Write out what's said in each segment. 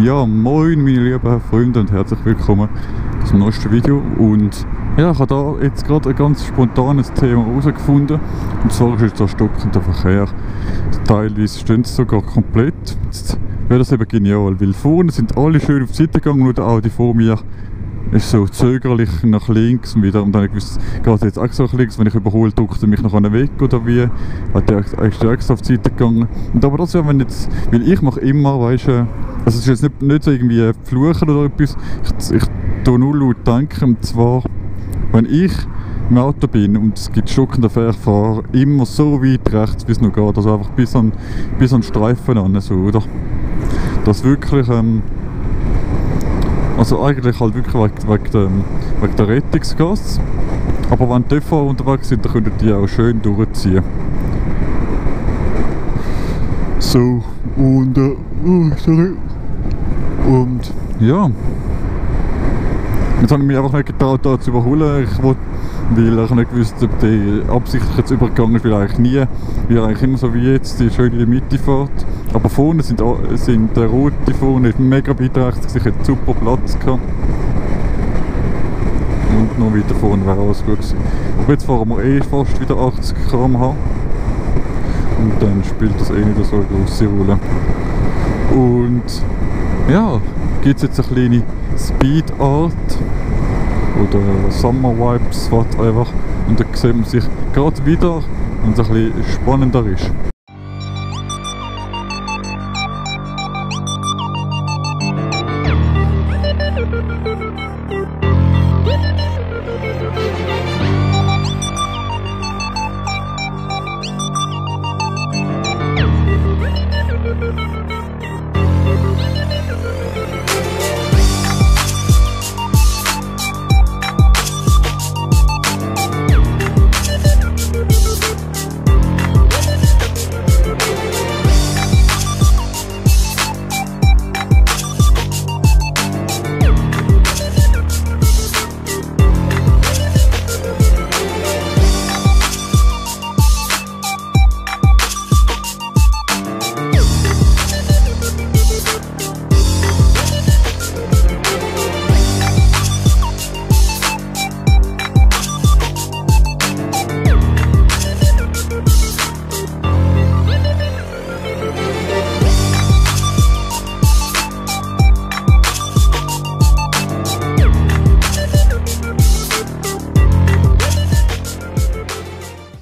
Ja, moin meine lieben Freunde und herzlich willkommen zum neuesten Video. Und ja, ich habe da jetzt gerade ein ganz spontanes Thema herausgefunden. Und zwar ist jetzt der stockende Verkehr. Teilweise stehen sie sogar komplett. Jetzt wäre das eben genial, weil vorne sind alle schön auf die Seite gegangen, nur der Audi vor mir ist so zögerlich nach links und wieder. Und dann habe ich gewusst, geht jetzt extra nach links, wenn ich überhole, drückt er mich noch einen Weg oder wie. Hat der extra auf die Seite gegangen. Und aber das ja, wenn jetzt, weil ich mache immer, weißt du, also es ist jetzt nicht so irgendwie fluchen oder etwas, ich tue nur laut denken, und zwar, wenn ich im Auto bin und es gibt stockenden Verkehr, ich fahre immer so weit rechts, wie es noch geht, also einfach bis an den Streifen an, so, oder? Das wirklich, also eigentlich halt wirklich wegen der Rettungsgasse. Aber wenn die Fahrer unterwegs sind, dann können die auch schön durchziehen. So, und sorry. Und ja. Jetzt habe ich mich einfach nicht getraut, da zu überholen. Weil ich nicht gewusst, ob die absichtlich jetzt übergegangen ist, weil eigentlich nie, weil eigentlich immer so wie jetzt, die schön in die Mitte fährt. Aber vorne sind der rote vorne mega weit rechts, ich hätte super Platz gehabt. Und noch weiter vorne wäre alles gut gewesen. Aber jetzt fahren wir fast wieder 80 km/h. Und dann spielt das nicht so eine grosse Rolle. Und ja, gibt es jetzt eine kleine Speed Art oder Summer Vibes, whatever. Und da sieht man sich gerade wieder, wenn es ein bisschen spannender ist.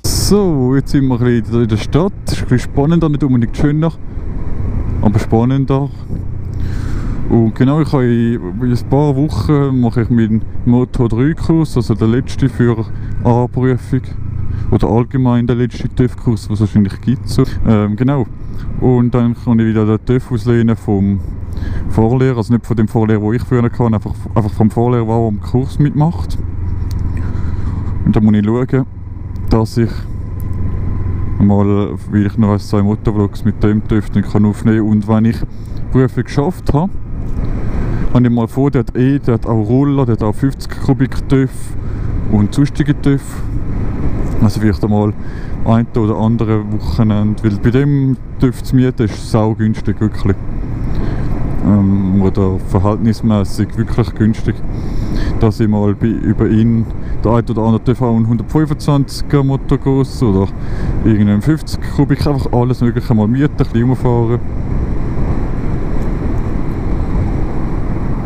So, jetzt sind wir ein bisschen in der Stadt. Es ist ein bisschen spannender, nicht unbedingt schöner, aber spannender. Und genau, ich habe in ein paar Wochen mache ich meinen Moto 3 Kurs, also der letzte für A-Prüfung. Oder allgemein der letzte TÜV-Kurs, den es wahrscheinlich gibt. So. Genau. Und dann kann ich wieder den TÜV auslehnen vom Vorlehrer, also nicht von dem Vorlehrer, den ich früher hatte, einfach vom Vorlehrer, der am Kurs mitmacht. Und dann muss ich schauen, dass ich mal, weil ich noch 1-2 Motovlogs mit dem TÜV kann aufnehmen kann. Und wenn ich die Prüfung geschafft habe, habe ich mal vor, der hat auch Roller, der hat auch 50 Kubik TÜV und sonstige TÜV. Also vielleicht einmal ein oder andere Wochenende, weil bei dem TÜV zu mieten ist sau günstig, wirklich. Oder verhältnismäßig wirklich günstig, dass ich mal über ihn der ein oder andere TÜV auch einen 125er Motor groß oder irgendeinen 50 Kubik, einfach alles mögliche mal mieten, ein bisschen rumfahren.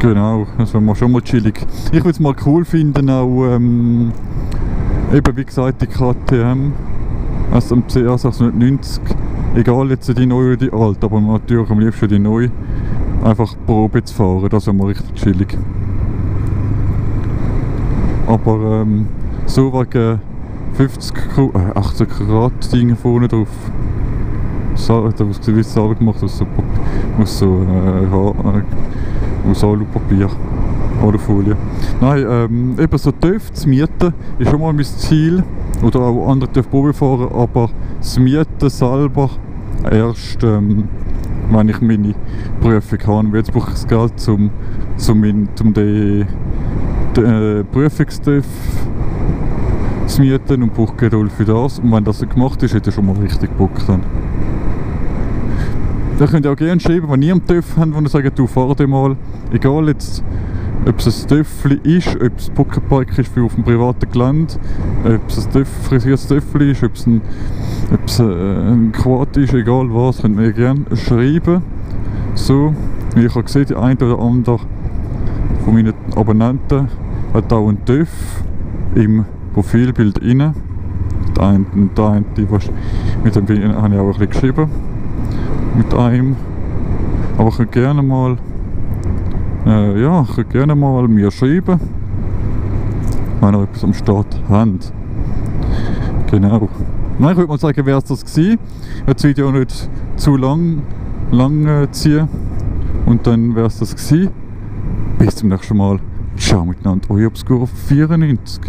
Genau, das wäre schon mal chillig. Ich würde es mal cool finden, auch eben wie gesagt die KTM SMC A690, egal jetzt die neue oder die alte, aber natürlich am liebsten die neue, einfach Probe zu fahren, das wäre mal richtig chillig. Aber so wegen 80 Grad Dinge vorne drauf, da muss gewiss sauber gemacht aus Alupapier, Alufolie. Nein, eben so TÜV zu mieten ist schon mal mein Ziel, oder auch andere TÜV Probe fahren, aber das Mieten selber erst wenn ich meine Prüfung habe. Jetzt brauche ich das Geld, um den Prüfungstüv zu mieten und brauche Geduld für das. Und wenn das gemacht ist, hätte ich schon mal richtig Bock dann. Da könnt ihr auch gerne schreiben, wenn ihr einen TÜV habt, wo ihr sagt, du fahr dir mal, egal jetzt, ob es ein Töffli ist, ob es Buckenpark ist für auf dem privaten Gelände, ob es ein frisiertes Töffli ist, ob es ein Quad ist, egal was, könnt ihr mir gerne schreiben. So, wie ich habe gesehen, die eine oder andere von meinen Abonnenten hat auch einen TÜV im Profilbild rein. Der eine, mit dem habe ich auch ein bisschen geschrieben. Mit einem. Aber ich könnt gerne mal mir schreiben, wenn ihr etwas am Start habt. Genau. Nein, ich würde mal sagen, wäre es das gewesen. Ich werde das Video nicht zu lang ziehen. Und dann wäre es das gewesen. Bis zum nächsten Mal. Ciao miteinander, euer Obscuro 94.